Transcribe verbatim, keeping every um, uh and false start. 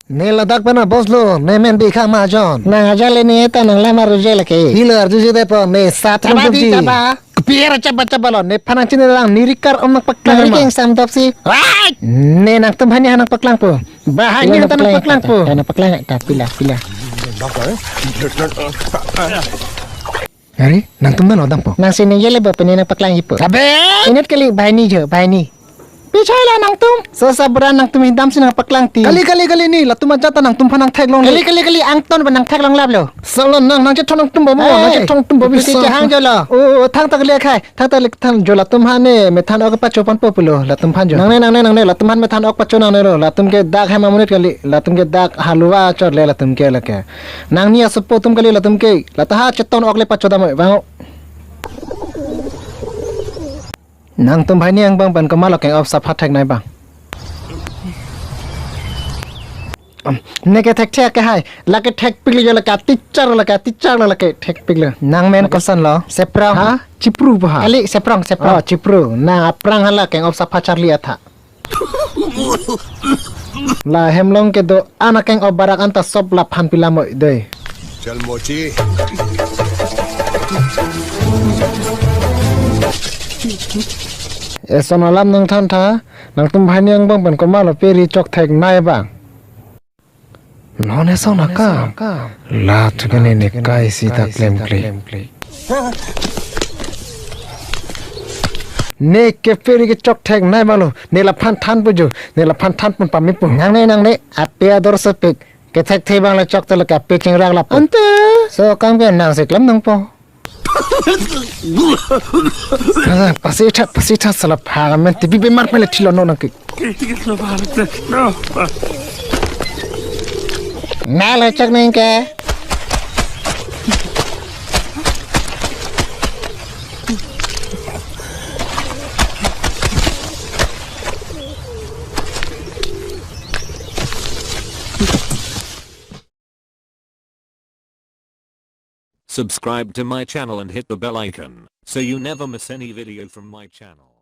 Ne ladak bana boss lo, ne men bikha majon. Nang ajale ne ta nang lam arjuje lake. Pilo arjuje depo, ne sat Chaba di, chaba. Kepi ra chaba chaba lo, nephan nangchini lang, ne rikar om nangpaklang. Nang ma. Rikeng samdop si. Right. Ne nangtum hanya nangpaklangpo. Bahai ne nangpaklangpo. Nangpaklang ta pila, pila. Are, nangtum nang odang po. Nang sini jele bo pene nangpaklang ipo. Abe! Inut kali bahai ne jo, bahai ne. Pichai la nangtum. Sosa beran nangtum hidam si nangpaklang ti. Kali, kali, kali ne, latum ajat ta nangtumphan nangtheklong. Kali, kali, kali, angton ba nangtheklong laplo. Salo nang, nangchethon nangtum bo mo, hey, nangchethon nangtum bo ipusi bisa. Chehang jolo. Oh, thangta kali akhai, thangta kali thang jolo latum hane, methan ok pachoponpo pulo, latumphan jo. Nangne, nangne, nangne, latum han methan ok pacho nangnelo, latum ke dak hem amonit kali, latum ke dak haluva chot le latum ke lake. Nangni asopo atum kali latum ke, lata ha cheton ok le pachodam oi, vang. Nangtum bahai ne angbong pen komatlo keng-op sapha theknei bang. Am, ne ke thekthek ke hai, lake thekpiklo jo lake teacher lake teacher lake thekpiklo. Nang men koson lo, seprong. Ha? Chipru pa ha? Kali seprong, seprong. Oh, chipru. Nang aphrang hala keng-op sapha charli atha. La hem along kedo-an akeng-op barak anta sop laphan pilam oi dei. Chal mochi. Eson alam nangthan tha, nangtum bahai ne angbong pen komatlo peri chok theknei bang. Non eson akam. La thuke ne ne kai sita klemkle. Ne ke peri ke chok theknei bang lo. Ne laphan thanpo jo. Ne laphan thanpon pame po. Nangne nangne. Ape ador sepik. Kethekthe bang le chok te lake ape chingrak lapo. Ante. So akam ke nang si klem nangpo. Pasi tha, pasi tha sala pha men tipi bemar pele thilo no nang ke. Na lo chak nang ke. Subscribe to my channel and hit the bell icon, so you never miss any video from my channel.